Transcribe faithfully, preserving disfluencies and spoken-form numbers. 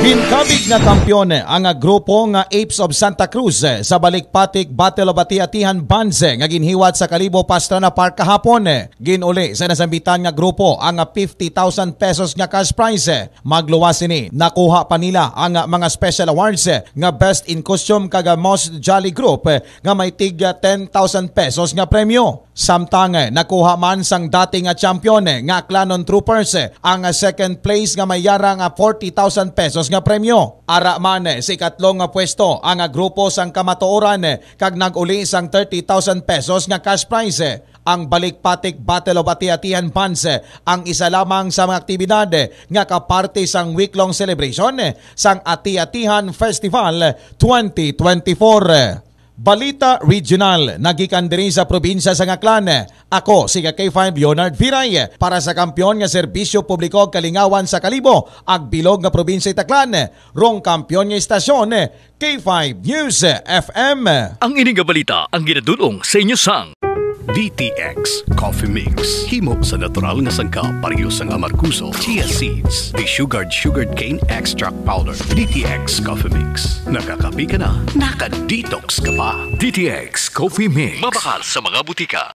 Ginkabig nga kampiyon ang grupo nga Apes of Santa Cruz sa Balikpatik Battle of Ati-Atihan Bands nga ginhiwat sa Kalibo, Pastrana Park kahapon. Ginuli sa nasambitan nga grupo ang fifty thousand pesos nga cash prize. Magluwas sini, nakuha pa nila ang mga special awards nga Best in Costume kag Most Jolly Group nga may tig ten thousand pesos nga premyo. Samtang nakuha man sang dati nga champion nga Aklanon Troopers ang second place nga may yara nga forty thousand pesos nga premyo. Ara man sa ikatlo nga pwesto ang grupo sang Kamatuoran kag nag-uli sang thirty thousand pesos nga cash prize. Ang Balikpatik Battle of Ati-Atihan Bands ang isa lamang sa mga aktibidad nga kaparte sang week-long celebration sang Ati-Atihan Festival twenty twenty-four. Balita Regional, nagikan diri sa probinsya sang Aklan. Ako si ka K five Leonard Viray para sa kampiyon nga serbisyo publiko ug kalingawan sa Kalibo, ag bilog nga probinsya Aklan, rong kampiyon nga istasyon, K five News F M. Ang ini nga balita ang ginadul-ong sa inyo sang D T X Coffee Mix. Himo sa natural nga sangkap, pareho sang amargoso, chia seeds, desugared sugarcane extract powder. D T X Coffee Mix. Nakakape ka na, naka-detox ka pa. D T X Coffee Mix. Mabakal sa mga butika.